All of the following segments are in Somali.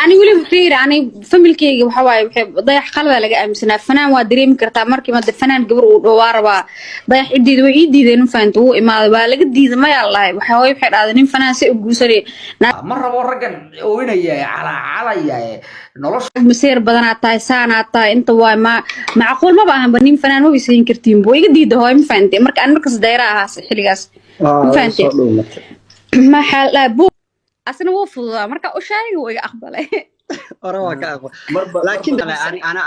Ani weliba fiir, ani familkeyga waxa waaye, waxay Dayax qalada laga aaminsanaa. Fanaan waa dareemi kartaa. Markii mada fanaan gabar uu dhowaa rabaa, Dayax cideeda way ii diideen. Ma fahanta? Wuu imaaday, waa laga diiday. Mayaa lahay, waxa hooyo waxay dhahday nin fanaan si u guursanay. Ma rabo raggan ooynaya ee calacalaya ee nolosha. Maseer badanaa tahay, saanaa tahay, inta waay ma macquul maba ahanba, nin fanaan maba isayn kartiin bu iga diida hooyo. Ma fahante? Marka ani markas dayra ahaa xilligaas. Ma fahante? Maxaa la dhahaa, bu asna wuu fududaa. Marka u sheegay, wuu iga aqbalay. Hore waa ka aqbal, laakiin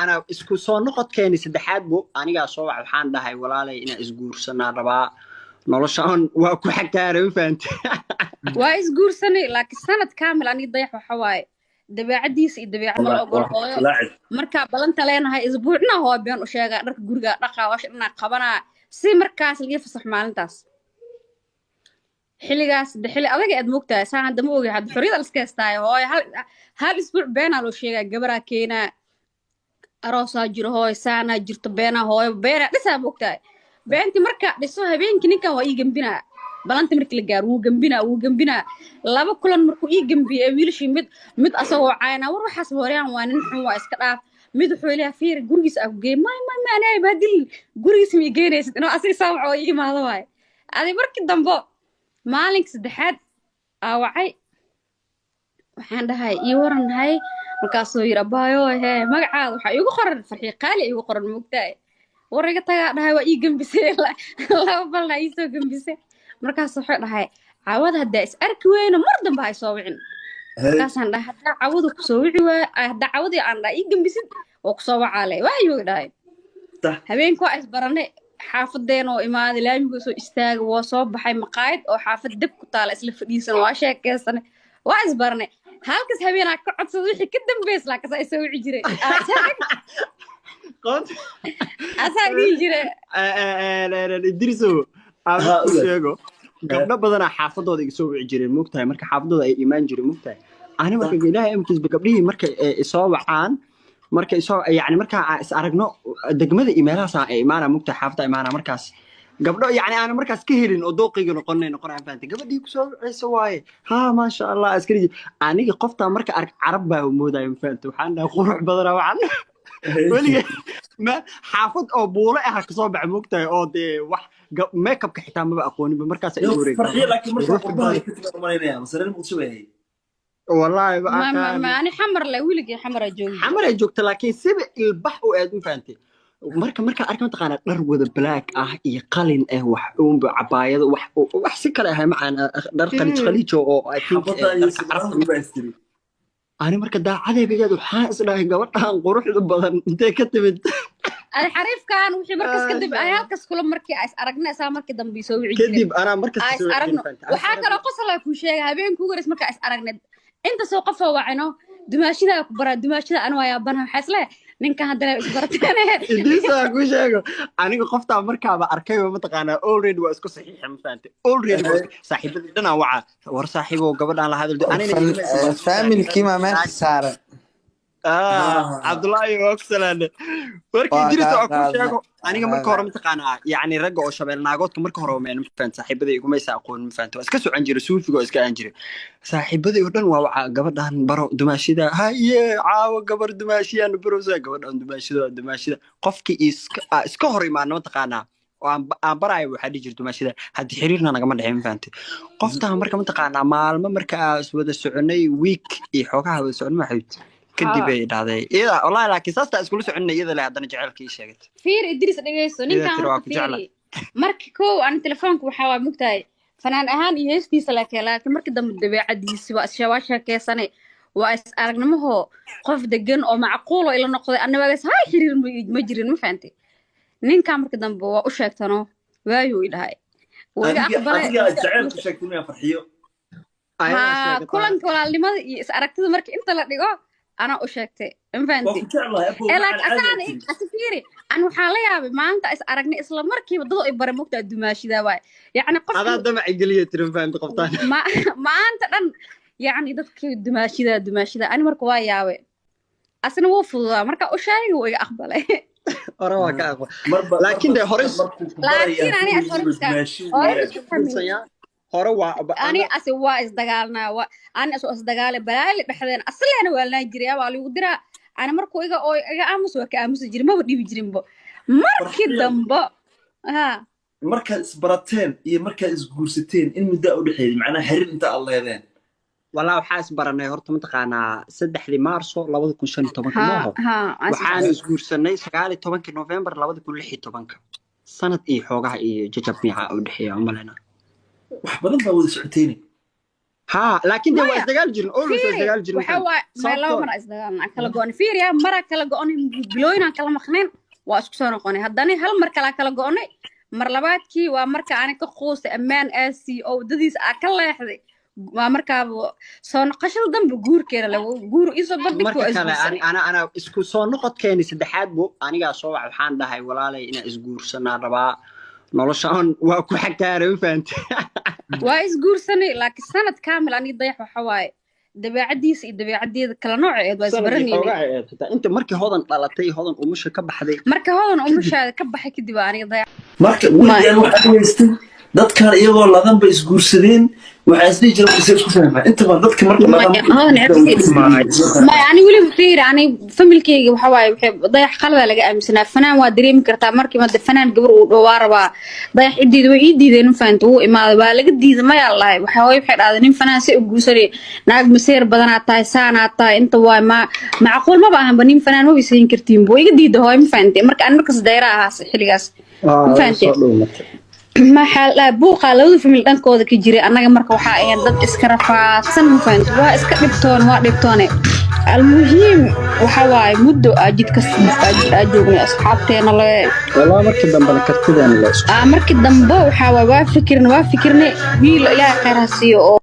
ana isku soo noqodkeeni saddexaad bu anigaa soo wac. Waxaan dhahay, "Walaalay, inaan isguursanaa rabaa, noloshaan waa ku xagtaara." Ma fahante? Waa isguursanay, laakiin sanad kaamil aniga Dayax waxa waaye dabeecadiisa iyo dabeecad mala ogol hooyo. Markaa balanta leenahay isbuucna hooyo been u sheegaa, dharka guriga dhaqaa, hawsha dhanaa qabanaa, si markaas laga fasax maalintaas. Xilligaas de xilli adag aad moogtahay, saan hadda ma ogi. Hadda xorriyada la iska heystaayo. Hooyo hal isbuuc beenaa loo sheegaa, gabaraa keenaa, aroosaa jiro, hooyo saanaa jirto, beenaa hooyo beenaa dhisaa moogtahay. Beentii markaa dhiso, habeenkii ninkan waa ii gembinaa. Balanta markii la gaaro wuu gembinaa, wuu gembinaa. Laba kulan markuu ii gembiyey ee wiilashii mid mid asagoo caynaa, "War waxaas horyaan waa nin xun, waa iska dhaaf." Mid wuxuu leeyahay, "Fiir, gurigiis aa ku geey." May may may, anaa baadilin, gurigiis ma ii geynaysid, inuu asiga saa waxa oo ii imaado waaye. Adi markii dambo maalinka saddexaad aa wacay, waxaan dhahay, "Ii waran hay?" Markaasuu yidhi, "Abaayo hee, magacaada waxaa iigu qoran Farxii Qaali iigu qoran, moogtahay?" "War iga tagaa," dhahay, "waa ii gembisay, laba balna ii soo gembisay." Markaas wuxuu dhahay, "Cawada haddaa is arki weyno, mar dambe ha isoo wicin." Markaasaan dhahay, "Haddaa cawada kusoo wici waayo, haddaa cawadii aan dhahay ii gembisid, waa kusoo wacaale." Waayuu dhahay. Habeenka waa isbaranay, xaafadeen oo imaaday, laamiga soo istaagay, waa soo baxay, maqaayad oo xaafad deb ku taala isla fadhiisan, waa sheekeysanay, waa isbaranay. Halkas habeenaa ka codsada, wixii ka dambeys laakas ay soo wici jiray, asaa dhihi jire. Idrisow, aan ku sheego, gabdho badanaa xaafadooda iga soo wici jireen, moogtahay? Marka xaafadooda ay imaan jireen, moogtahay, ani marka Ilaahay amkiisba gabdhihii markay isoo wacaan, marka isoo yani markaa aan is aragno degmada iyo meelahaas aan imaana, moogtahay, xaafadda imaana, markaas gabdho yani aan markaas ka helin oo dooqayga noqonay noqonayaan, fahantay? Gabadhii kusoo wicaysa waaye, haa, maasha Allah, askari. Aniga qoftaa marka ark, Carab baa moodaya, ma fahantay? Waxaan dhahay, "Qurux badanaa." Waxaan weligay ma xaafad oo buulo ah kasoo baxa, moogtahay, oo dee wax makeupka xitaa maba aqooninba markaas ay Farxiyo, laakiin markaa qurbaha ka timid umalaynaya, mase reer Muqdisho bay ahayd? Wallaahi ma ma ma aqaan. Ma ani Xamar le, weligii Xamaraa joogi. Xamar ay joogta, laakiin siba ilbax u aad, ma fahantay? Marka markaa arka, mataqaanaa, dhar wada black ah iyo qalin ah, wax uunba cabaayado, wax si kale ahay macaan, dhar khaliij khaliijo oo I think xabadda iyo dharka Carabta. Sibiraha baa istiri. Ani marka daacadeebigeed waxaan isdhahay, "Gabadhan quruxda badan intee ka timid?" Adi xariifkan wixii markas kadib ay halkas kula markii is aragnay, isaa markii dambe soo wici jiray. Kadib anaa markasta Aa is soo wici aragno. jiray. Waxaa kaloo qosolaa kuu sheegay, habeenkii ugu horeys markaa is aragnay, inta soo qofoo wacino, "Dumaashidaa ku baraa, dumaashida." Anu waa yaabana, waxaa isleeyahay ninkan haddana isbarateen. Idiisa ku sheego, aniga qoftaa markaaba arkayba, mataqaanaa, already waa isku saxiixa, ma fahantay? Already waa saaxiibadii dhanaa waca, "War saaxiibow, gabadhaan la hadal." Anina Familkii maa meesha saaran. Ah, Cabdullaahi, waa ku salaane. Marka Waa Idris kaa waa ku qaadnay. sheego, aniga marka hore, mataqaanaa, yacni ragga oo shabeel naagoodka marka hore ma fahant, saaxiibaday igumaysa aqoon, ma fahant, waa iska socon jiray, suufiga oo iska aan jiray. Saaxiibaday oo dhan waa waca, "Gabadhan baro, dumaashida haye, caawa gabar dumaashiyaan barowsa, gabadhan dumaashida, waa dumaashida." Qofkii iska hor imaana, mataqaanaa, oo aan baraayo, waxaa dhihi jira, "Dumaashida." Haddi xiriirna nagama dhexin, ma fahantay? Qoftaa marka, mataqaanaa, maalmo marka aan iswada soconay, week iyo xoogaha wada soconay, maxay kadib ay dhahday iyada, wallahi, laakiin saastaa iskula soconay iyada le, haddana jaceylka ii sheegatay. Fiir Idris, dhegeyso ninkan. Tiri, "Waa horta ku jeclahay." Fiiri, marka kow ani telefoonka waxaa waa mugtahay fanaan ahaan iyo heestiisa laakiin markii dambe dabeecadiisi waa waa sheekeysanay, waa is aragnimahoo, qof degan oo macquul oo ila noqday. Anna waagaas hay xiriir ma jirin, ma fahantay? Ninkan marka dambe waa u sheegtano, waayuu i dhahay, wuu iga Adiga aqbalay. Adiga jaceylku sheegtay miyaa, Farxiyo? Ayadaa Haa. sheegatay. Kulanka walaalnimada iyo is aragtida marka inta la dhigo, anaa u sheegtay, ma Waa fahantay? ku jeclahay abow. Ee macaan laakiin caadi asaan oo tiri. Asi fiiri, an waxaan la yaabay maanta is aragnay, isla markiiba dad ay bare mogtaa, dumaashidaa waay, yacni qofki Adaa damaci geliya tiri, ma fahantay qoftaan? Ma maanta dhan yacni dadkii dumaashidaa, dumaashidaa. Ani marka waa yaabay, asna wuu fududaa. Marka u sheegay, wuu iga aqbalay. Hore waa ka aqbal. Marba Laakiin dee marba hore markuu ku baraya Laakiin ani hadduu hore yihiba iska dumaashi hore weeyaan. isku fahmin. Hore waa Ani ase waa isdagaalnaa, waa ani asoo isdagaale balaali dhexdeen asleena waa laan jiray, waa lagu diraa. Ani markuu iga oo iga aamus, waa ka aamusi jiray, maba dhibi jirinbo markii dambe ha. Markaad isbarateen iyo markaad isguursateen in muddo u dhexeeyay, macnaha xiriir inta aad leedeen? Walaa, waxaa isbaranay horta, mataqaanaa, 3-dii Maarso 2015-ka. Ha. Maaho? Ha. Waxaana isguursanay 19-kii November 2016-ka. Sanad iyo xoogaha iyo jajab miica u dhexeeya umalena. Wax badan baa wada socoteyni. Ha, laakiin dee waa Maya, isdagaali jirin always, waa fiiri, isdagaali jirin. Waxa waay may laba Sababtoo mar isdagaalna kala go'onay. Fiiriya, mara kala go'onay, bilooyinaan kala maqnayn, waa isku soo noqonay. Haddana hal mar kalaa kala go'onay. Mar labaadkii waa marka ani ka quustay ammaan aasi oo waddadiisa aa ka leexday. Waa markaaba soo noqoshada dambe guurkeena la guur iisoo bandhig. Marka Waa kale isguursanay. Ana isku soo noqodkeeni saddexaad bu anigaa soo wac, waxaan dhahay, "Walaalay, inaan isguursanaan rabaa, noloshaan waa ku xagtaaray." Ma fahantay? Waa isguursanay, laakiin sanad kaamil aniga Dayax waxa waaye dabeecadiisa iyo dabeecadeeda kala nooceed waa Sanadkii isbaranayna. xoogaa ahayd xitaa inta markii Hodan dhalatay, Hodan umusha ka baxday. Marka Hodan umushaada ka baxay kadib aniga Dayax Marka weligaan waxaa haystay dadkan iyagoo ladan bay isguursadeen. Waxaa isdhihi jira isay isku fahmaan inta badan dadka marka ladan. Hodan maya, ani weliba fiir, ani familkeyga waxa waaye waxay Dayax qalada laga aaminsanaa. Fanaan waa dareemi kartaa markii mada fanaan gabar uu dhowaa rabaa. Dayax cideeda way ii diideen, ma fahanta? Wuu imaaday, waa laga diiday, mayaa lahay. Waxa hooyo waxay dhahday, "Nin fanaan si u guursanay, naag maseer badanaa tahay, saanaa tahay, inta waay ma macquul maba ahanba, nin fanaan maba isayn kartiin." Buu iga diiday hooyo, ma fahantay? Marka ani markas dayra ahaa xilligaas, ma fahantay? Maxaa la dhahaa, buuqaa labada famil dhankooda ka jiray. Annaga marka waxaa ahayn dad iska rafaadsan, ma fahantay? Waa iska dhibtoon, waa dhibtoone. Almuhiim waxa waaye muddo aa jidka aa joognay asxaabteena le. Walaa, markii dambena kartideena la isku Markii dambe waxaa waaye waa fikirnay, waa fikirnay. Wiil Ilaahay khayr ha siiyo oo